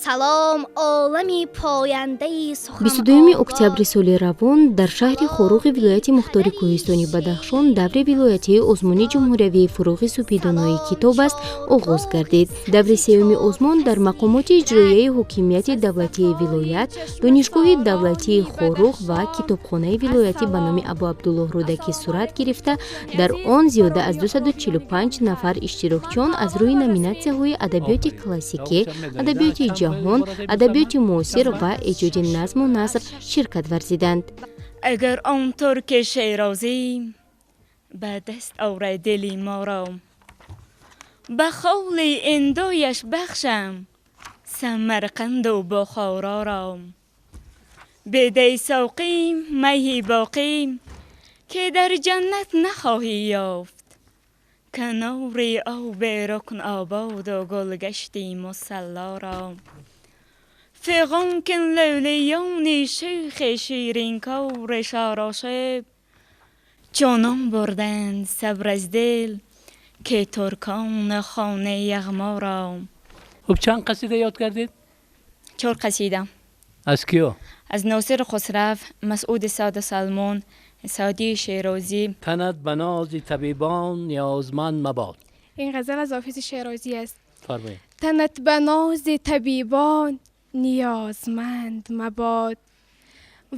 Салом олами пояндаи сухан. 22 октябри соли равон дар шаҳри Хоруғи вилояти мухтори кӯҳистони Бадахшон даври вилоятии озмуни ҷумҳуриявии «Фуруғи супидонои китоб аст» оғоз гардид. Даври сеюми озмун дар мақомоти иҷроияи ҳокимияти давлатии вилоят, Донишгоҳи давлатии Хоруғ ва китобхонаи вилоятӣ ба номи Абу Абдуллоҳ Рӯдакӣ сурат гирифта, дар он зиёда аз 245 нафар иштирокчиён аз рӯи номинатсияҳои адабиёти классикӣ, адабиёти ҷаҳон, адабиёти муосир ва эҷоди назму наср ширкат варзиданд. Агар он турки шерозӣ ба даст орад дили моро, ба холи индояш бахшам Самарқанду Бухороро. Бедей соқӣ майи боқӣ, ки дар ҷаннат нахоҳӣ ёфт, канори оби рукн ободу гулгашти мусаллоро. Фиғон кин лӯлиёни шӯхи ширинкори шорошеб, чунон бурданд сабр аз дил, ки туркони хонаи яғморо. Хуб, чанд қасида ёд кардед? Чор қасида. Аз киё? Аз Носири Хусрав, Масъуди Саду Салмон, Саъдии Шерозӣ. Танат ба нози табибон ниёзманд мабод. Ин ғазал аз Ҳофизи Шерозӣ аст. Фармоед. Танат ба нози табибон ниёзманд мабод,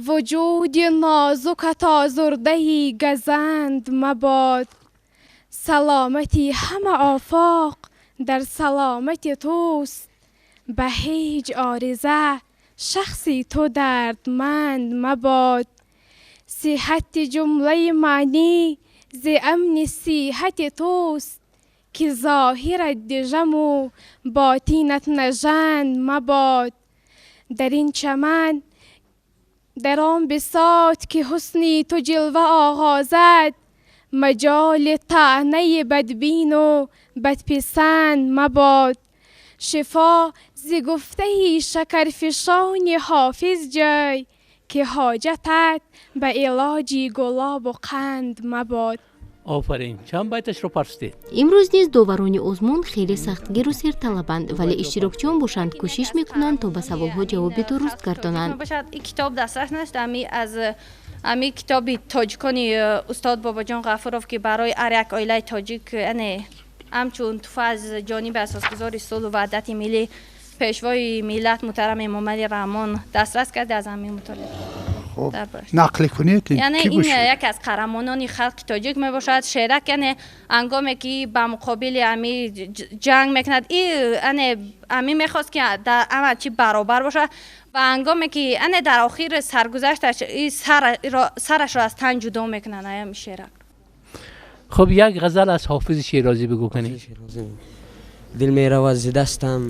вуҷуди нозукат озурдаи газанд мабод. Саломати ҳама офоқ дар саломати туст, ба ҳеҷ ориза шахси ту дардманд мабод. Сиҳати ҷумлаи маънӣ зи амни сиҳати туст, ки зоҳират дижаму ботинат нажанд мабод. Дар ин чаман, дар он бисот ки ҳусни ту ҷилва оғозад, маҷоли таънаи бадбину бадписанд мабод. Шифо зи гуфтаи шакарфишони Ҳофиз ҷой, ки ҳоҷатат ба илоҷи гулобу қанд мабод. Офарин. Чанд байташро парстед? Имрӯз низ доварони озмун хеле сахтгиру серталабанд, вале иштирокчиён бошанд, кӯшиш мекунанд, то ба саволҳо ҷавоби дуруст гардонанд. Бошад, ин китоб дастрас нашд. Ами аз ами китоби тоҷикони устод Бобоҷон Ғафуров, ки барои ҳар як оилаи тоҷик, яъне ҳамчун туҳфа аз ҷониби асосгузори сулҳу ваҳдати миллӣ, пешвои миллат муҳтарам Эмомалӣ Раҳмон дастрас карда, аз ҳамин мутолиа. Хуб, нақл кунед. Яъне ин яке аз қаҳрамонони халқи тоҷик мебошад, Шерак. Яъне ҳангоме ки ба муқобили ами ҷанг мекунад, и яъне ами мехост, ки дар ҳама чи баробар бошад, ва ҳангоме ки яъне дар охир саргузашташ и сарашро аз тан ҷудо мекунанд, аями Шерак. Хуб, як ғазал аз Ҳофизи Шерозӣ бигӯ кунед. Дил меравад зи дастам,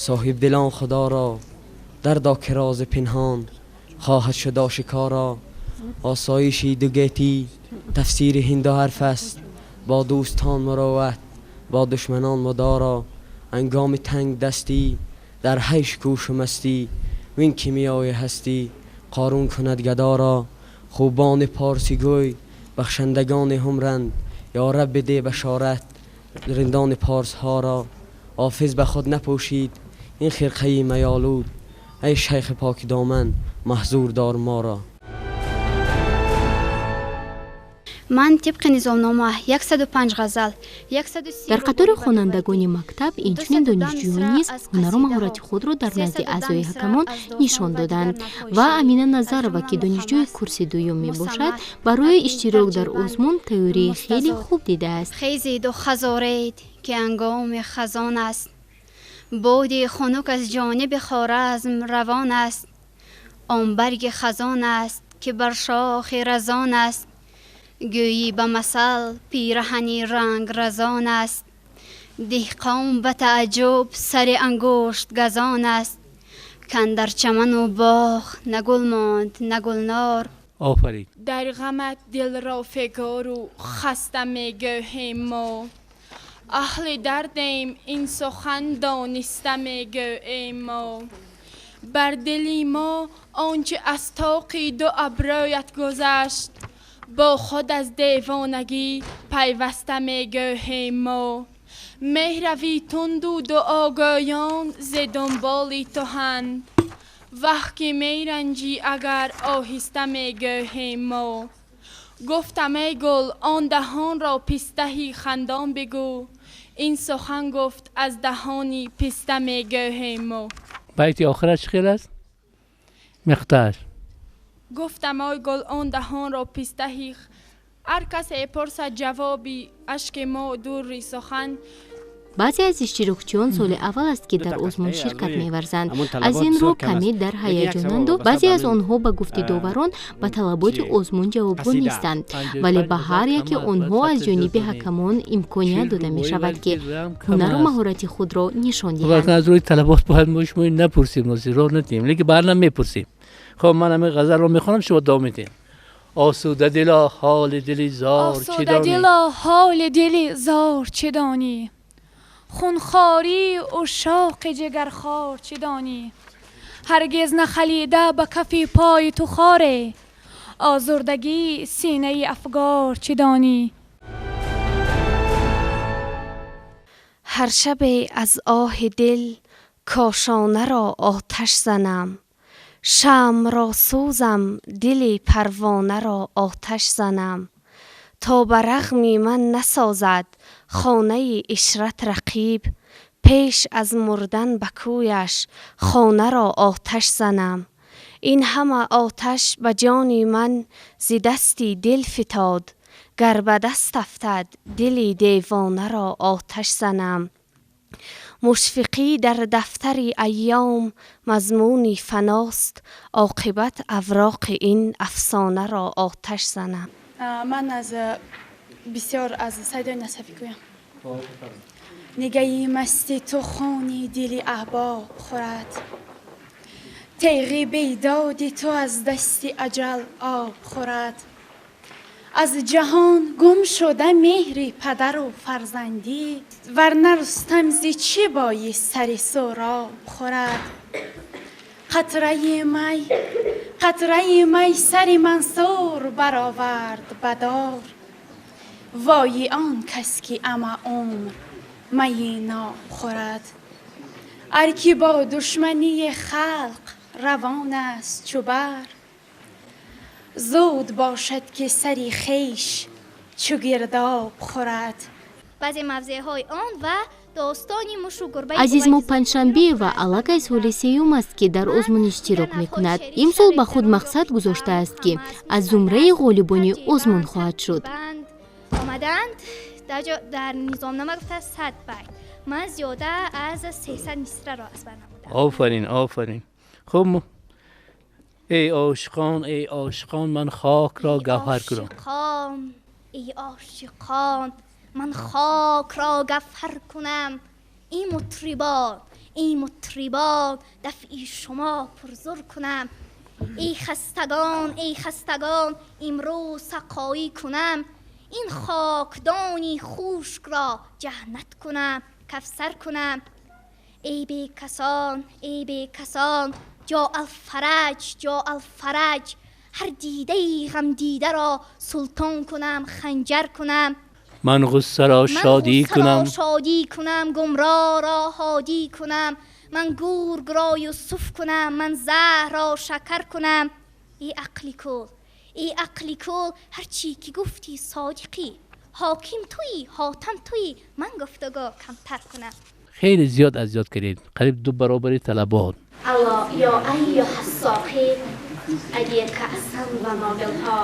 соҳибдилон худоро дардо, ки рози пинҳон хоҳад шуд ошкоро. Осоиши дугетӣ тафсири ҳинду ҳарф аст, бо дӯстон муроват, бо душманон мудоро. Ҳангоми танг дастӣ дар ҳайш кӯшу мастӣ, вин кимиёи ҳастӣ қорун кунад гадоро. Хубони порсигӯй бахшандагони ҳумранд, ё раб биде башорат риндони порсҳоро. Ҳофиз ба худ напӯшид ин хирқаи майолуд, эй шайхи покдоман, маҳзур дор моро. Ман тибқи низомнома 105 ғазал, 130 Дар қатори хонандагони мактаб инчунин донишҷӯён низ ҳунару маҳорати худро дар назди аъзои ҳакамон нишон доданд ва Амина Назарова, ки донишҷӯи курси дуюм мебошад, барои иштирок дар озмун тайёрии хеле хуб дидааст. Хезиду хазоред, ки ҳангоми хазон аст, боди хунук аз ҷониби Хоразм равон аст. Он барги хазон аст, ки бар шохи разон аст, гӯйӣ ба масал пираҳани ранг разон аст. Деҳқон ба тааҷҷуб сари ангушт газон аст, кан дар чаману боғ на гул монд, на гулнор. Офарин. Дар ғамат дилро фигору хаста мегӯҳем мо, аҳли дардем, ин сухан дониста мегӯем мо. Бар дили мо он чи аз тоқи ду абрӯят гузашт, бо худ аз девонагӣ пайваста мегӯҳем мо. Меҳрави тунду дуогӯён зе дунболи туҳанд. Вах ки меранҷӣ агар оҳиста мегӯҳем мо. Гуфтам эй гул он даҳонро пистаҳи хандон бигӯ. Ин сухан гуфт аз даҳони писта мегӯҳем мо. Байти охираш чӣ хел аст? Миқтааш. Гуфтам ой гул он даҳонро пистаҳи ҳар касе пурсад ҷавоби ашки мо дури сухан. Баъзе аз иштирокчиён соли аввал аст, ки дар озмун ширкат меварзанд, аз ин рӯ каме дар ҳаяҷонанду баъзе аз онҳо ба гуфти доварон ба талаботи озмун ҷавобгӯ нестанд, вале ба ҳар яке онҳо аз ҷониби ҳакамон имконият дода мешавад, ки ҳунару маҳорати худро нишон диҳанд. Аз рӯи талабот бояд мо шумо напурсем, роҳ надиҳем, лекин баъдан мепурсем. Хоб, ман ҳамин ғазалро мехонам, шумо давом медиҳем. Осуда дило ҳоли дили зор чӣ донӣ? Осуда дило ҳоли дили зор чӣ донӣ? Хунхорӣ ушоқи ҷигархор чӣ донӣ? Ҳаргиз нахалида ба кафи пои ту хоре, озурдагӣ синаи афгор чӣ донӣ? Ҳар шабе аз оҳи дил кошонаро оташ занам, шамъро сӯзам, дили парвонаро оташ занам, то ба рағми ман насозад хонаи ишрат рақиб, пеш аз мурдан ба кӯяш хонаро оташ занам. Ин ҳама оташ ба ҷони ман зи дасти дил фитод, гар ба даст афтад дили девонаро оташ занам. Мушфиқӣ дар дафтари айём мазмуни фаност, оқибат авроқи ин афсонаро оташ занам. Ман аз бисёр аз Сайдои Насафӣ гӯям. Нигаҳи масти ту хони дили аҳбоб хӯрад, теғи бедоди ту аз дасти аҷал об хӯрад. Аз ҷаҳон гум шуда меҳри падару фарзандӣ, варна Рустам зи чӣ бои сари Суҳроб хӯрад. Қатраи май сари Мансур баровард ба дор, вои он кас ки ама умр майи ноб хӯрад. Ар ки бо душмании халқ равон аст чу бар, зуд бошад ки сари хеш чу гирдоб хӯрад. Баъзе мавзеъҳои он ва достони мушу гурбаи Азизмо Панҷшанбеева аллакай соли сеюм аст, ки дар озмун иштирок мекунад. Имсол ба худ мақсад гузоштааст, ки аз зумраи ғолибони озмун хоҳад шуд. Омаданд дар низомнома гуфта 100 байт, ман зиёда аз 300 мисраро аз бар намудам. Офарин, офарин. Хуб, эй ошиқон, эй ошиқон, ман хокро гавҳар кунам. Эй ошиқон, ман хокро гавҳар кунам. Эй мутрибон, эй мутрибон, дафъи шумо пурзур кунам. Эй хастагон, эй хастагон, имрӯз сақоӣ кунам. Ин хокдони хушкро ҷаннат кунам, кавсар кунам. Эй бекасон, эй бекасон, ҷо алфараҷ, ҷо алфараҷ. Ҳар дидаи ғамдидаро султон кунам, ханҷар кунам. Ман ғуссаро шодӣ кунам, шодӣ кунам, гумроҳро ҳодӣ кунам. Ман гургро Юсуф кунам, ман заҳрро шакар кунам. Эй ақли кул, эй ақли кул, ҳарчӣ ки гуфтӣ содиқӣ. Ҳоким туӣ, ҳотам туӣ, ман гуфтугӯ камтар кунам. Хеле зиёд аз ёд кардед, қариб 2 баробари талабот. Алло ё айюҳа соқӣ агар каъсан ва нобилҳо,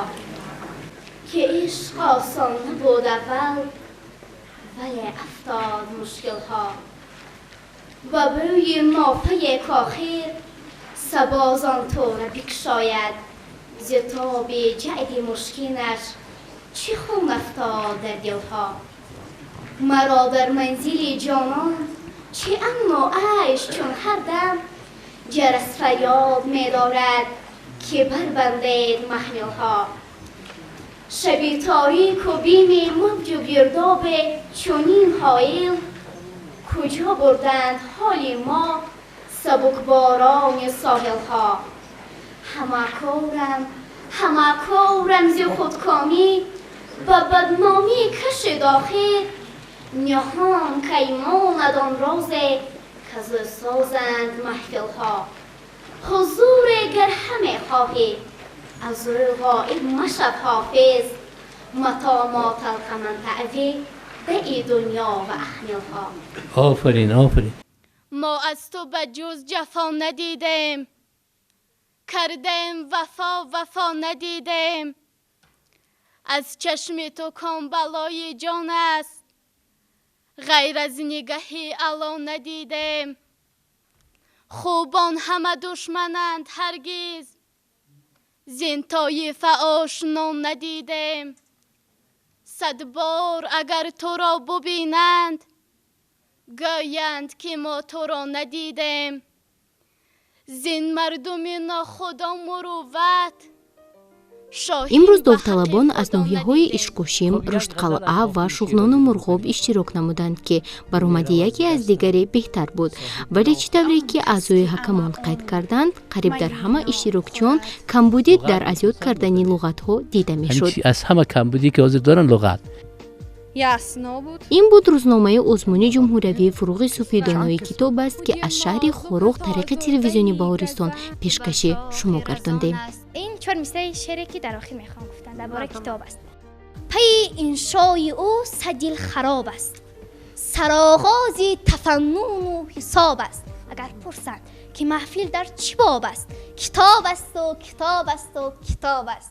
ки ишқ осон набуд аввал, вале афтод мушкилҳо. Ба бӯи нофаи кохир сабозон тора бикшояд, зи тоби ҷаъди мушкинаш чӣ хун афтод дар дилҳо. Маро дар манзили ҷонон чӣ амну айш, чун ҳар дам ҷарас фарёд медорад, ки барбандед маҳмилҳо. Шаби торику бими мавҷу гирдобе чунин ҳоил, куҷо бурданд ҳоли мо сабукборони соҳилҳо. Ҳама корам зи худкомӣ ба бадномӣ кашид охир, ниҳон кай монад он розе каз ӯ созанд маҳфилҳо. Ҳузуре гар ҳаме хоҳӣ, аз ӯ ғоиб машав ҳофиз. Мато мо талқа ман таъвӣ, даи дунё ва аҳмилҳо. Офарин, офарин. Мо аз ту ба ҷуз ҷафо надидем, кардем вафо, вафо надидем. Аз чашми ту ком балои ҷон аст, ғайр аз нигаҳи ало надидем. Хубон ҳама душмананд ҳаргиз, зин тоифа ошно надидем. Сад бор агар туро бубинанд, гӯянд ки мо туро надидем. Зин мардуми нохудо мурувват, Имрӯз довталабон аз ноҳияҳои Ишкошим, Рӯштқалъа ва Шуғнону Мурғоб иштирок намуданд, ки баромади яке аз дигаре беҳтар буд. Вале чӣ тавре ки аъзои ҳакамон қайд карданд, қариб дар ҳама иштирокчиён камбудӣ дар аз ёд кардани луғатҳо дида мешуд. Аз ҳама камбудӣ ки ҳозир доранд луғат. Ин буд рӯзномаи озмуни ҷумҳуриявии Фуруғи суфидонои китоб аст, ки аз шаҳри Хоруғ тариқи телевизиони Баҳористон пешкаши шумо гардондем. Ин чор мисраи шеъре ки дар охир мехоҳам гуфтан дар бораи китоб аст. Пайи иншои ӯ садил хароб аст, сароғози тафаннуну ҳисоб аст. Агар пурсанд ки маҳфил дар чӣ боб аст, китоб асту китоб асту китоб аст.